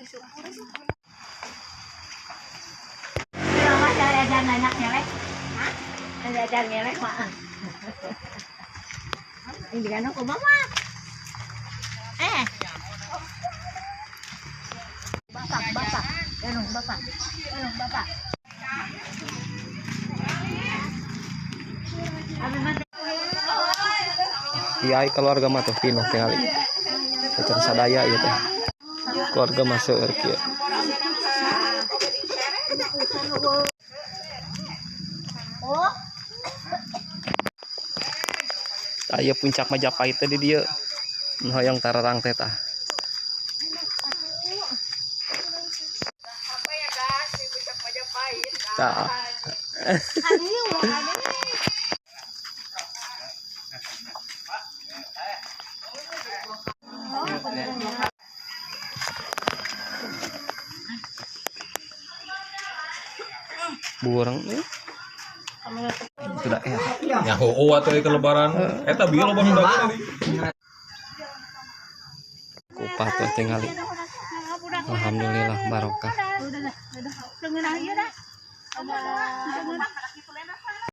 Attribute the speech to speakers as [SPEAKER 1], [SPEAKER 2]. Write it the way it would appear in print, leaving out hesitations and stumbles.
[SPEAKER 1] Bapak, bapak, bapak.
[SPEAKER 2] Kiai keluarga mah tuh pinuh tingali. Acan sadaya ieu teh. Keluarga mah seueur kieu. Tah ieu puncak Majapahit teh di dieu. Nu hoyong tararang teh tah. Tah. Burang nih. Itu dah ya.
[SPEAKER 3] Ya hoo atuh ke lebaran. Eta bieu loba nu dagang tadi.
[SPEAKER 2] Kupah tuh tingali. Alhamdulillah barokah.